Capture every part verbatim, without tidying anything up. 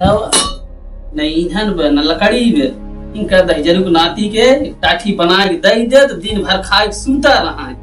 तब न ईंधन बे, न लकड़ी बे, इनका दहिजरू के नाती के एक टाठी बना के दइ दे, तो दिन भर खाए के सूता रहा है।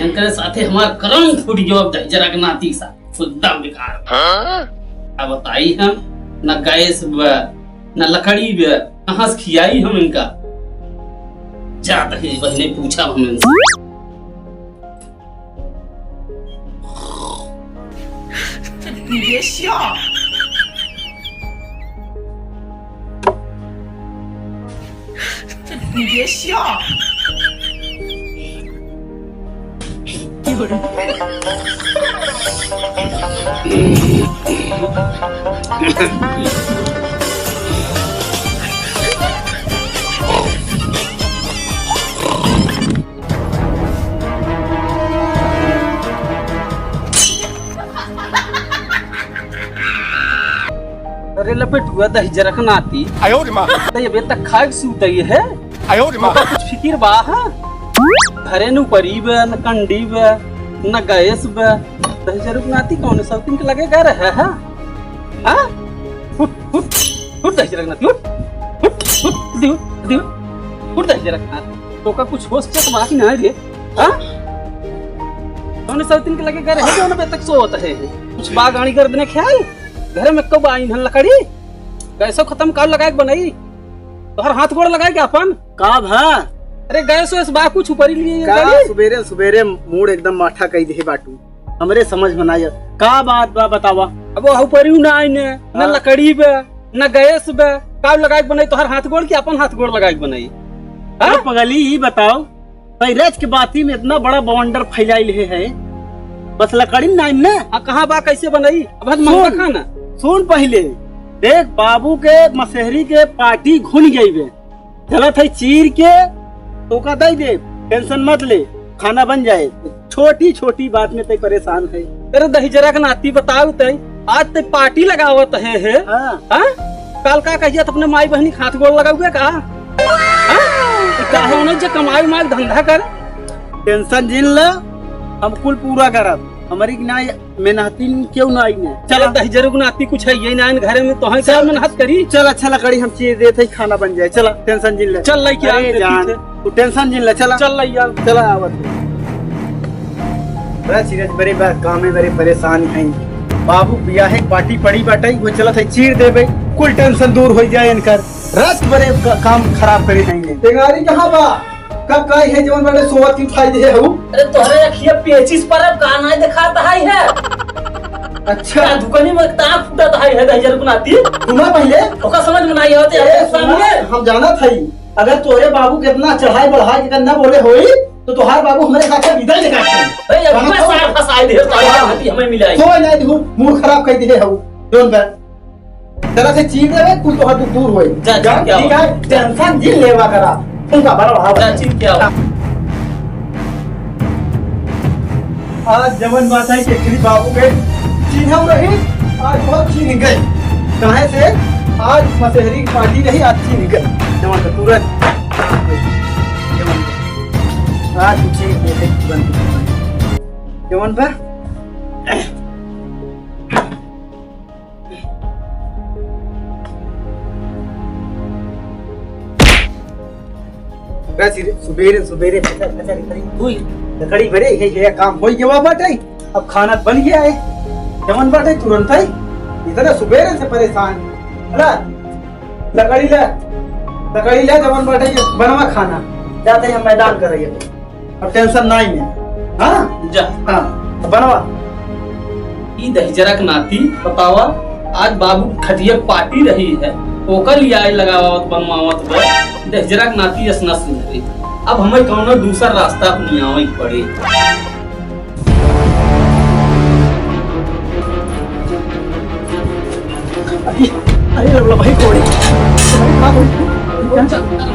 इनके साथे हमार करम फूट गयो, अब दहिजरा के नाती सा, सुद्धा बेकार। हाँ? अब बताई हम, न गैस बे, न लकड़ी बे, कहाँ से खियाई हम इनका? जा दहेज बहिने पूछा हम इनसे। अरे लपेटुआ दहिजरा के नाती। आयो रे माँ। तो ये बेटा खाए के सूत है। आयो रे माँ। तो कुछ फिकिर बा, हाँ? घरे न उपरी बे, न कंडी बे, न गैस बे। दहिजरा के नाती कौन सौतीन के लगे गए रहे, हाँ? हाँ? उठ, उठ, उठ दहिजरा के नाती, उठ। उठ, उठ, उठ, उठ, उठ, उठ दहिजरा के नाती। तोका कुछ होश चेत बा कि ना रे? हाँ? तोने सौतीन के लगे गए रहे, जो ना तक सोवत है। कुछ बा गाड़ी कर देने ख्याल? घरे में कब आई हन लकड़ी? गैसो खत्म, काव लगाए के बनई? तोहर हाथ गोड़ लगाए के अपन? का भा? अरे गैसो इस बा कुछ ऊपरी लिए का गाड़ी? सुबेरे सुबेरे मूड एकदम माठा कई दे बाटू। हमरे समझ में ना आया। का बात बा बतावा? अब वो ऊपरी ना आई ने, न हाँ। लकड़ी बे, न गैस बे, काव लगाए के बनई? तोहर हाथ गोड़ कि अपन हाथ गोड़ लगाए के बनई? अरे हाँ? पगली, ई बताओ, तई रच के बाती में इतना बड़ा बवंडर फैलाई ले है, बस लकड़ी नाई ना। आ, कहाँ बा, कैसे बनई? अब हम सुन, मंगा खाना। सुन पहिले, देख बाबू के मसेहरी के पार्टी घुन गई बे, चलत है चीर के तोका दे दे, टेंशन मत ले, खाना बन जाए। छोटी छोटी बात में तई परेशान है। अरे दहिजरा के नाती बताओ तई, आज तई पार्टी लगावत है, है? हाँ। हाँ? काल का कहिया तो अपने माई बहनी के हाथ गोड़ लगाउबे का? हाँ? तो काहे उन्हें जे कमाई उमाई धंधा कर? टेंशन जिन ल, हम कुल पूरा करब। हमरी के ना मेहनतिन क्यों ना आई ने? चला। चला दहिजरा के नाती कुछ है ये ना इन घरे में तो है क्या चल। मेहनत करी? चल अच्छा लकड़ी हम चीर देत है, खाना बन जाए। चला टेंशन जिन ले। चल लइके आ अरे देखी जान। थे। तू टेंशन जिन ले, चला। चल लइया। चला आवत है। बड़ा सीरियस, बड़े बा-, काम में बड़े परेशान हैं। बाबू बियाहे पार्टी पड़ी बाटे, वो चलत है चीर देबे, कुल टेंशन दूर हो जाए इनकर। रस बड़े क-, काम खराब करे हैं ये। टेंगारी कहाँ बा? कब काई है जवन बड़े सोवत की उठाई दे हऊ? अरे तोहरे अखिया पेचिस पर अब का नाई देखात है, है? अच्छा। का दुकानी में तार फूटत है, है दहिजरा के नाती? सुना पहिले। ओका समझ में नाई आवत है, ए, सुना, सामने। हम जानत हई। अगर तोहरे बाबू के इतना चढ़ाई बढ़ाई के ना बोले होई, तो तोहार बाबू हमरे साथे विदा ही निकाल दे। ए, अब समझ मैं तो? सार फंसाई दे, सार हाँ। हमें मिलाई। तो ना तू मूड खराब कर दे हऊ। जोन बे। जरा से चीर देवे, कुल तोहार दुख दूर होई। जा, जा, चीर के आओ। ठीक है, टेंशन जिन लेवा करा। उनका बड़ा भाव जा, है। चीर के आओ। आज जवन बात है कि एकरी बाबू के चिन्हम रही, आज बहुत चिन्ह गए। काहे से आज मसेहरी की पार्टी रही, आज चिन्ह गए। जवन तो तुरंत, जवन आज चिन्ह गए तुरंत। जवन पर का चीज रे? सुबेरे, सुबेरे, पचास, पचास लकड़ी हुई। लकड़ी बड़े, ये, ये काम होई गवा बाटे। अब खाना बन गया है। जवन बाटे तुरंत ही। इतना सुबेरे से परेशान। हला, लकड़ी ले, लकड़ी ले, जवन बाटे ये बनवा खाना। जाते हैं मैदान कर रही है। अब टेंशन नाई है। हाँ? जा। हाँ, तो बनवा। ई दहिजरा के नाती बतावा, आज बाबू के खटिया पाटी रही है, ओकर लियाई लगावत बनवावत बा। दहिजरा के नाती अस न सुधरी। अब हमें कौनो दूसर रास्ता अपनियावे के पड़ी। अरे, अरे, लवला भाई, कोड़ी। भाई, का कोड़ी?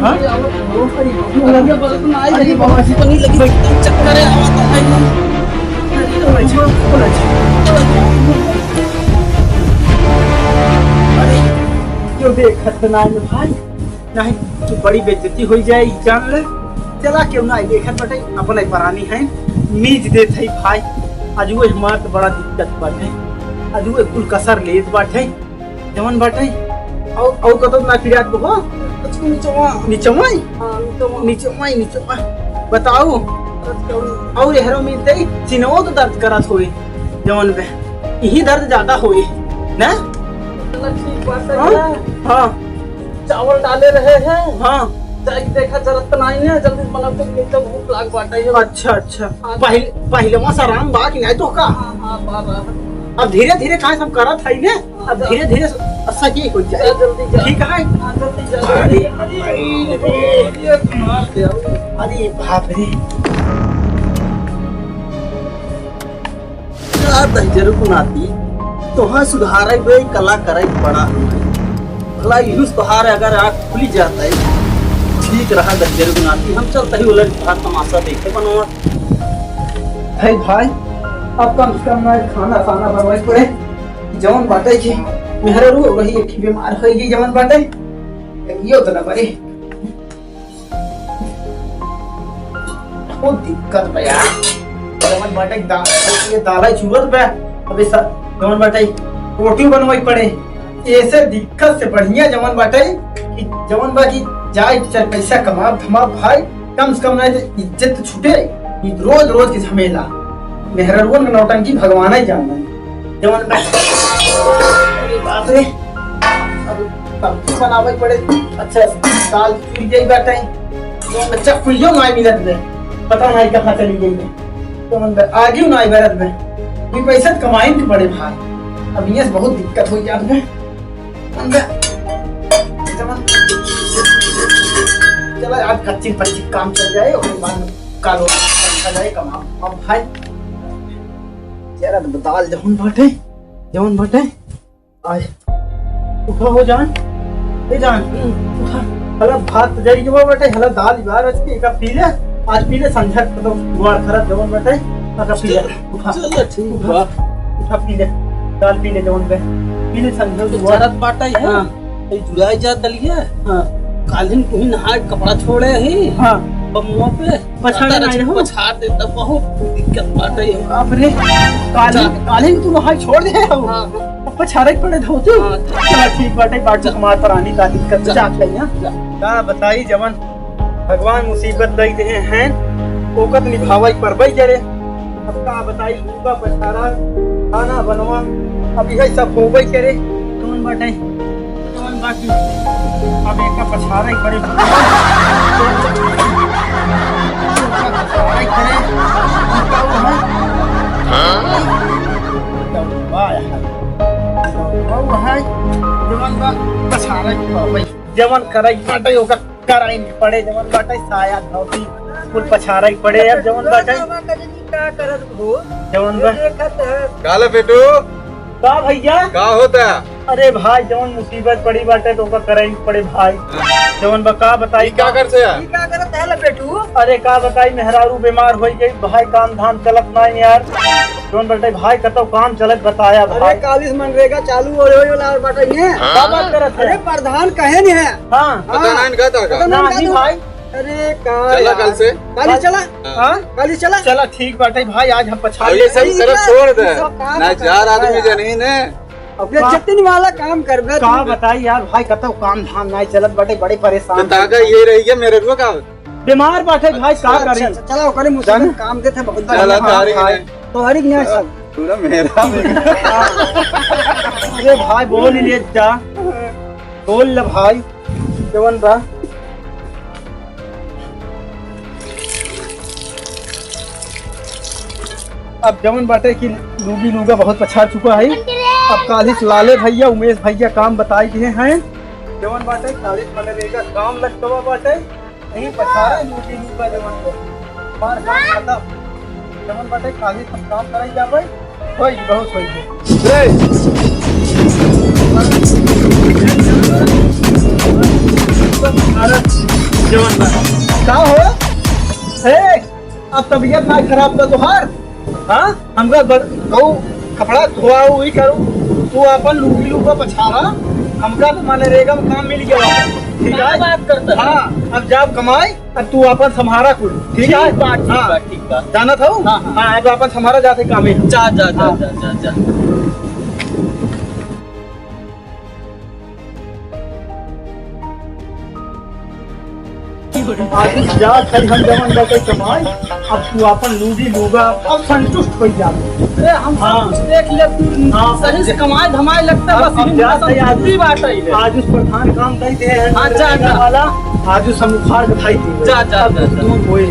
हाँ? अरे, बाबा जी, तो नहीं लगी, चक्कर है, आवा तो है। अरे, बोला जी, बोला जी। देखत ना है भाई, नहीं तो बड़ी बेइज्जती होइ जाए, ई जान ले। चला, केहू ना देखत बाटे, अपने परानी है, मीज देत है भाई। अजुए हमार तो बड़ा दिक्कत बाटे, अजुए कुल कसर लेत बाटे, जवन बाटे। औ, औ कतौ ना पिरात बहो? अच्छा, निचवा। निचवा ही? हाँ, निचवा। निचवा ही, निचवा। बताओ। अच्छा। और एहरो मिलते ही सीनवो तो दर्द करत होई, जवन बे। यही दर्द ज्यादा होई, ना? चला, ठीक बात है हाँ? ना। हाँ। चावल डाले रहे हैं। हाँ। जाके देखा, जरत तो नहीं है, जल्दी से बनाओ, तो मिलते भूख लाग बाटे है। अच्छा, अच्छा। हाँ। पहले, पहले वहाँ से आराम बा कि नहीं तो का? हाँ, हाँ, बा, बा। अब धीरे धीरे खाए सब करत है ने, अब धीरे धीरे अच्छा की हो जाए। जा, जल्दी जा। ठीक है? हाँ, जल्दी जा। अरे, अरे, अरे, अरे, मार दे। अरे बाप रे। का दहिजरू को नाती, तोहा सुधारे बे कला करे बड़ा है। भला इहुस तोहार अगर आँख खुली जात है, ठीक रहा दहिजरू को नाती, हम चलत ही उलट तोहार तमाशा देखे बनवा। भाई, भाई, अब कम से कम ना खाना, खाना बनवाई पड़े। जवन बाटे कि मेहरारू रही एक ही बीमार होई गई, जवन बाटे, यो तो ना बने। बहुत दिक्कत बा यार। जवन बाटे दा-, ये दाल ही चूरत बा। अबे सा-, जवन बाटे रोटी बनवाई पड़े। ऐसे दिक्कत से बढ़िया जवन बाटे कि जवन बा कि जाए चार पैसा कमाब धमाब भाई, कम से कम ना तो इज्जत तो छूटे। ये रोज रोज के झमेला, मेहररुअन के नौटंकी भगवान ही जाने। जवन बा-, अरे बाप रे, अब सब्जी बनावे पड़े। अच्छा, दाल चुर गई बाटे, जवन बच्चा कुइयो ना मिलत बे, पता नहीं कहाँ चली गई बे। तो मन बे आगे ना बरत बे, ये पैसा तो कमाइन के पड़े भाई। अब ये से बहुत दिक्कत हो जात बे। मन बे, जवन, चला आज कच्ची पच्ची काम चल जाए, ओकर बाद में कालो अच्छा जाए कमा। अब भाई, यार, अब दाल जवन बाटे, जवन बाटे, आय, उठा हो जान, ए जान, उठा। हला भात जरी के बाटे, हला दाल बार रच के एका पी ले, आज पी ले, संझा के तो गुआर खरत जवन बाटे, एका पी ले, उठा। चल, ठीक बा। उठा, पी ले, दाल पी ले जवन बे, पी ले, संझा के गुआर। जरत बाटे है। हाँ। ए जुड़ाई जा दलिया। हाँ। कालिन तुही नहाए कपड़ा छोड़े ही। हाँ। बमुआ पे। पछाड़े पता नहीं रहो। पछाड़ देता, बहुत दिक्कत बाटे है। बाप रे, कालिन, जा। कालिन तू नहाए छोड़ दे हो। हाँ। अब पछाड़े के पड़े धोती। हाँ। चला ठीक बाटे, बाटू हमार परानी का दिक्कत जा। जात है यहाँ। जा। का बताई जवन भगवान मुसीबत दे दे हैं, ओकत निभावे परबे करे। अब का बताई, लूगा पछाड़ा, खाना बनवा, अब यही सब होबे करे। कौन बाटे? कौन बाकी? अब एका पछाड़े पड़े। पछाड़े पड़े। वाह यार। वाह है। जवन बा पछाड़े पड़े। जवन करे बाटे ओका कराइन पड़े, जवन बाटे साया धोती कुल पछाड़े पड़े। अब जवन बाटे का करत हो? जवन बा- देखत है। काला पेटू। का भैया? का होता? अरे भाई, जवन मुसीबत पड़ी बाटे तो ओका कराइन पड़े भाई। जवन बा का बताई ई का का? कर से यार? ई का करत है लपेटू? अरे का बताई, मेहरारू बीमार होई गई भाई, काम धाम चलत ना यार। जवन बाटे भाई, कतौ काम चलत बताया अरे भाई। कालिस मनरेगा चालू हो होई वाला और बाटे ने। का बात करत है? अरे प्रधान कहे नहीं है। हाँ। पता हाँ। नहीं का था का? पता नहीं नहीं का था। भाई। अरे का चला यार? कल से। काली चला। हाँ। काली चला। चला ठीक बाटे भाई, आज हम पछा अब ये सब अरे तरफ इतना छोड़ दे। सब काम ना करता चार है आदमी यार। जनी ने। अब ये का, जतिन वाला काम करबे का तू। बताई यार भाई, कतौ काम धाम नहीं चलत बाटे, बड़े परेशान तो ताका हैं। ये रही है मेरे को का? बीमार बाटे भाई, का अच्छा, करी? अच्छा, चला ओकरे मुसीबत जाना? काम देते हैं, बहुत चला बढ़िया। तारी हाँ, ने। तो हरी न्याय सब। पूरा मेरा। अरे भाई बोल ले जा, बोल ले भाई। जवन बा। अब जवन बाटे कि लूगी लूगा बहुत पछाड़ चुका है। अब काली से लाले भैया, उमेश भैया काम बताई दिए हैं। जवन बाटे काली से मनरेगा काम लग गवा बाटे। यही पछाड़ा लूगी लूगा जवन बा। हमार काम खत्म। जवन बाटे काली से हम काम कराई जाबे। होई, बहुत होई। रे। जवन बा। का हो? ए, अब तबीयत ना खराब बा तोहार? हाँ? हमका ब-, कहू, कपड़ा धोआ हुई करू, तू अपन लूगी लूगा पछाड़ा, हमका तो मनरेगा में काम मिल गया, ठीक है? क्या बात करता है? हाँ, अब जाब कमाई, अब तू अपन संभारा कुल, ठीक है? ठीक बा, ठीक हाँ। बा, ठीक बा। जानत हऊ? हाँ, हाँ। हाँ, अब अपन संभारा जाते कामे। जा, जा, जा, हाँ। जा, जा, जा। आज जा, कल हम जवन बाटे कमाई, अब तू आपन लूटी लूगा, अब संतुष्ट हो जा। अरे, हम सब हाँ। कुछ देख ले, तू हाँ। सही से कमाए धमाए लगता, अब, बस अब इन्हीं जा, में आज, संतुष्टि बाटे ही ले। आज उस प्रधान काम कही दे हैं, हाँ, जा, जा। वाला, आज उस हम उखाड़ के खाई थी। जा, जा, अब जा, जा। दूर होए।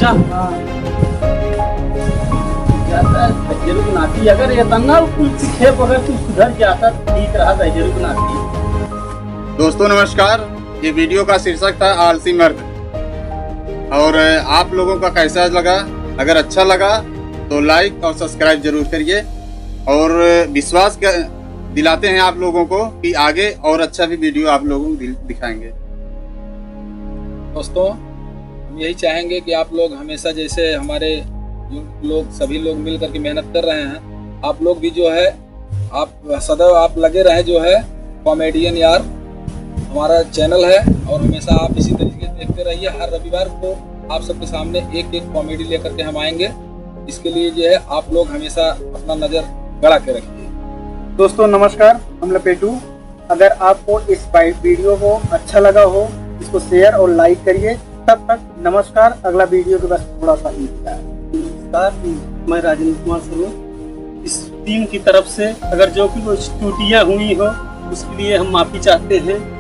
जा। हाँ। जाता है, जरूर नाती, अगर ये तन्ना कुल सीखे बगैर तू सुधर जाता, ठीक रहा था, जरूर नाती। दोस्तों नमस्कार, ये वीडियो का शीर्षक था आलसी मर्द। और आप लोगों का कैसा लगा? अगर अच्छा लगा तो लाइक और सब्सक्राइब जरूर करिए। और विश्वास क-, दिलाते हैं आप लोगों को कि आगे और अच्छा भी वीडियो आप लोगों को दि-, दिखाएंगे। दोस्तों, हम यही चाहेंगे कि आप लोग हमेशा जैसे हमारे जो लोग, सभी लोग मिल करके मेहनत कर रहे हैं, आप लोग भी जो है आप सदैव आप लगे रहें जो है कॉमेडियन यार हमारा चैनल है, और हमेशा आप इसी तरीके से देखते रहिए। हर रविवार को आप सबके सामने एक एक कॉमेडी लेकर के हम आएंगे। इसके लिए जो है आप लोग हमेशा अपना नज़र गड़ा के रखिए। दोस्तों नमस्कार, हम लपेटू। अगर आपको इस वीडियो को अच्छा लगा हो, इसको शेयर और लाइक करिए। तब तक नमस्कार, अगला वीडियो के बस थोड़ा सा इंतजार। नमस्कार, मैं राजेंद्र कुमार सरोज। इस टीम की तरफ से अगर जो भी कोई त्रुटियां हुई हो, उसके लिए हम माफ़ी चाहते हैं।